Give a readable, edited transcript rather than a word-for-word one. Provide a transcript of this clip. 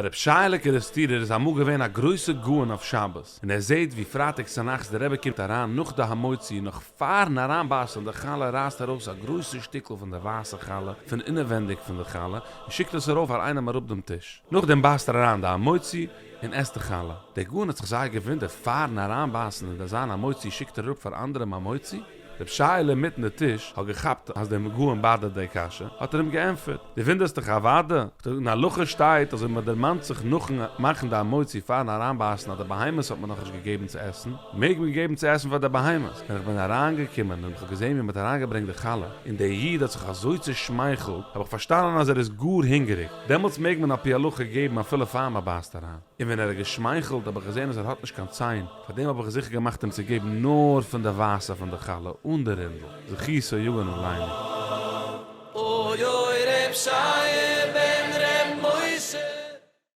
ר' שייעלע קערעסטירער איז אמאל געווען א גרויסע גאון אויף שבת, און ער זעהט ווי פרייטאג צונאכטס די רבי קומט אריין נאך די המוציא נאך פארן אריינבייסן די חלה רייסט ארויס א גרויסע שטיקל פון די ווייסע חלה פון אינעווענדיג פון די חלה און שיקט עס ארויף פאר איינעם אראפ דעם טיש. נאכדעם בייסט ער אריין די המוציא און עסט די חלה. דער גאון האט זיך זייער געוואונדערט פארן אריינבייסן אין די זיין המוציא שיקט ער אראפ פאר אנדערעם המוציא? ר' שייעלע אינמיטן די טיש האט געכאפט אז דעם גאון באדערט די קשיא, האט ער אים געענטפערט, דו וואונדערסט דיך אוודאי? אין הלכה שטייט אז אויב מען דערמאנט זיך נאכן מאכן די המוציא פארן אריינבייסן אז די בהמות האט מען נאכנישט געגעבן צו עסן, מעג מען געבן צו עסן פאר די בהמות. ווען איך בין אריינגעקומען און איך האב געזען ווי מען האט אריינגעברענגט די חלה, און דער איד האט זיך אזוי צושמייכלט, האב איך פארשטאנען אז ער איז גאר הונגעריג, דעמאלטס מעג מען על פי הלכה געבן אפילו פאר מען בייסט אריין. און ווען ער האט געשמייכלט האב איך געזען אז ער האט נישט קיין ציין, פאר דעם האב איך זיכער געמאכט אים צו געבן נאר פון די ווייסע פון די חלה, אן די רינדל. זכותו יגן עלינו. אוי אוי ר' שייעלע.